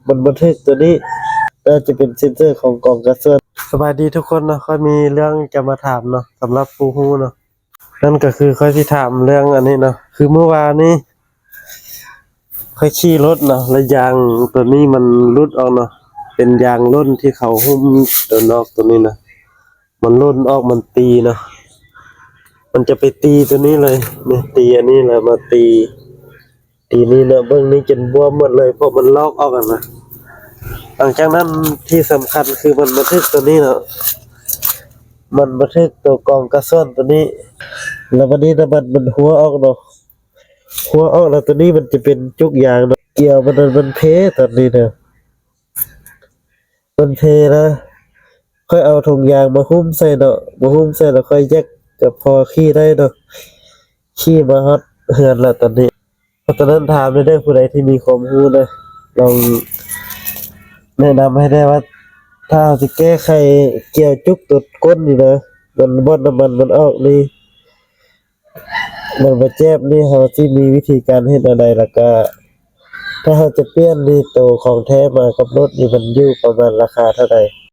ມັນບໍ່ຖືກໂຕນີ້ ໜ້າຈະເປັນເຊັນເຊີຂອງກອງກະຊວນ. ສະບາຍດີທຸກຄົນເນາະ, ຂ້ອຍມີເລື່ອງຈະມາຖາມເນາະ ສຳລັບຜູ້ຮູ້ເນາະ. ນັ້ນກໍຄືຂ້ອຍຊິຖາມເລື່ອງອັນນີ້ເນາະ, ຄືມື້ວານນີ້ຂ້ອຍຂີ່ລົດເນາະ ແລ້ວຢາງໂຕນີ້ມັນຫຼຸດອອກເນາະ, ເປັນຢາງລົ້ນທີ່ເຂົາຫຸ້ມໂຕນອກໂຕນີ້ນະ ມັນຫຼົ່ນອອກ ມັນຕີເນາະ, ມັນຈະໄປຕີໂຕນີ້ເລີຍ ນີ້ ຕີອັນນີ້ແລ້ວມາຕີ ທີນີ້ເນາະ ເບິ່ງນີ້ຈົນບວມໝົດເລີຍ ເພາະມັນລອກອອກຫັ້ນນະ. ຫຼັງຈາກນັ້ນທີ່ສຳຄັນຄືມັນບໍ່ຖືກໂຕນີ້ເນາະ, ມັນບໍ່ຖືກໂຕກອງກະຊວນໂຕນີ້ ແລ້ວບັດນີ້ນ້ຳມັນມັນຮົ່ວອອກເນາະ, ຮົ່ວອອກແລ້ວໂຕນີ້ມັນຈະເປັນຈຸກຢາງເນາະ, ກຽວມັນນັ້ນມັນເພຕອນນີ້ນະ ມັນເພນະ. ຂ້ອຍເອົາຖົງຢາງມາຫຸ້ມໃສ່ເນາະ, ມາຫຸ້ມໃສ່ແລ້ວຂ້ອຍແຢກ ກໍພໍຂີ່ໄດ້ເນາະ, ຂີ່ມາຮອດເຮືອນແລ້ວຕອນນີ້. ເພາະສະນັ້ນຖາມແດ່ເດີ ຜູ້ໃດທີ່ມີຄວາມຮູ້ນະ ລອງແນະນຳໃຫ້ແດ່ວ່າ ຖ້າເຮົາຊິແກ້ໄຂກຽວຈຸກຕົວກົ້ນນີ້ນະ ມັນບ່ອນນ້ຳມັນມັນອອກນີ້ ມັນບໍ່ແຈບນີ້ ເຮົາຊິມີວິທີການເຮັດແນວໃດ? ແລ້ວກະຖ້າເຮົາຈະປ່ຽນນີ້ ໂຕຂອງແທ້ມາກັບລົດນີ້ ມັນຢູ່ປະມານລາຄາເທົ່າໃດ?